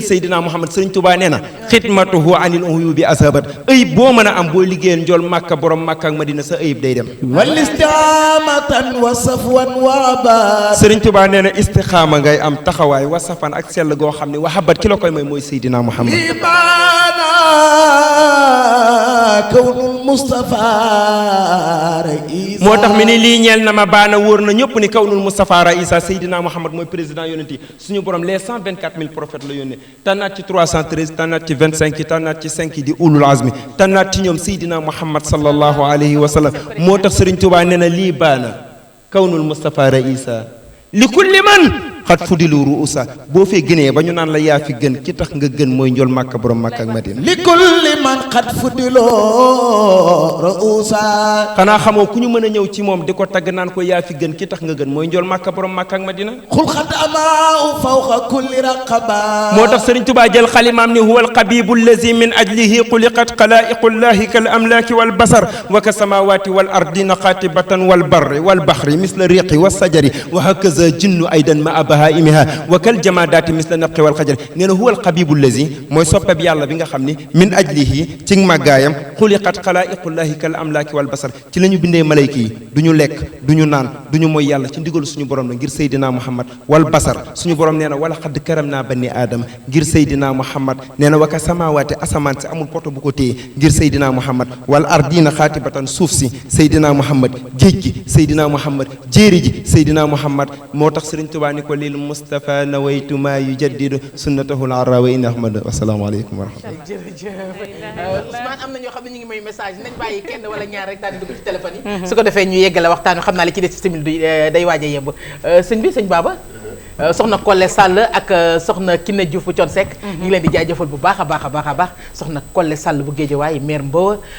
Seydina Muhammad Sëriñ Tuubaa nee na xidmatuhu anil uyubi asabat ayib boo mën a am booy liggéeyal njool Màkka borom Màkka ak Madina sa ayib day dem wal istiqaamatan wa safwan wa abat Sëriñ Tuubaa nee na istixaama ngay am taxawaay wa safan ak sell goo xam ne wahabat ki la koy mooy Seydina Muhammad kawnul Mustafa Raïsa moo tax mi ni lii ñeel na ma baana wóor na ñëpp ni kawnul Mustafa Raïsa Seydina Muhammad mooy président yonent yi suñu borom les 124 000 prophètes la yónnee tànnaat ci 313 tànnaat ci 25 tànnaat ci 5 di ulul azmi tànnaat ci ñoom Seydina Muhammad sallallahu alayhi wa sallam moo tax Sëriñ Tuubaa nee na lii baana kawnul Mustafa Raïsa li kulli man xat fudilu ruusa boo fee gënee ba ñu naan la yaa fi gën ki tax nga gën mooy njool Màkka borom Màkka ak Madina li kulli man xat fudiloo ruusa xanaa xamoo ku ñu mën a ñëw ci moom di ko tagg naan ko yaa fi gën ki tax nga gën mooy njool Màkka borom Màkka ak Madina xul xat amaa fawqa kulli raqaba moo tax Sëriñ Tuubaa jël xalimaam ni huwa alxabibu allazi min ajlihi xuliqat xalaiqullahi kal amlaaki wal basar wa ka samawati wal ardina xaatibatan wal barri wal baxri misla riqi wa sajari wa hakaza jinnu aydan ma bahaimiha wa kal jamaadaati misla nabqi wal xajari nee na huwal xabibu lazi mooy soppeb yàlla bi nga xam ni min ajlihi ci màggaayam xuliqat xalaiqullahi kal amlaaki wal basar ci la ñu bindee malayka yi du ñu lekk du ñu naan du ñu mooy yàlla ci ndigalu suñu borom la ngir Seydina Muhammad wal basar suñu borom nee na wala xadd karam naa bani aadama ngir Seydina Muhammad nee na wa ka samaawaati asamaan si amul poto bu ko téye ngir Seydina Muhammad wal ardina xaatibatan suuf si Seydina Muhammad géej gi Seydina Muhammad jéeri ji Seydina Muhammad moo tax Sëriñ Tuubaa ni ko lil Mustafa nawaytu ma yujaddidu sunnatahu al-arra wa in ahmad assalaamu aleykum wa rahmatullah jërëjëf Ousmane am na ñoo xam ne ñu ngi may message nañ bàyyi kenn wala ñaar rek daal di dugg ci téléphone yi su ko defee ñu yeggale waxtaan wi xam naa li ci des ci simil bi day waaj a yemb sëñ bi sëñ Baba soxna Kolle Sall ak soxna Kiné Diouf bu Thione Seck ñu ngi leen di jaajëfal bu baax a baax a baax a baax soxna Kolle Sall bu Géejawaay maire Mbowa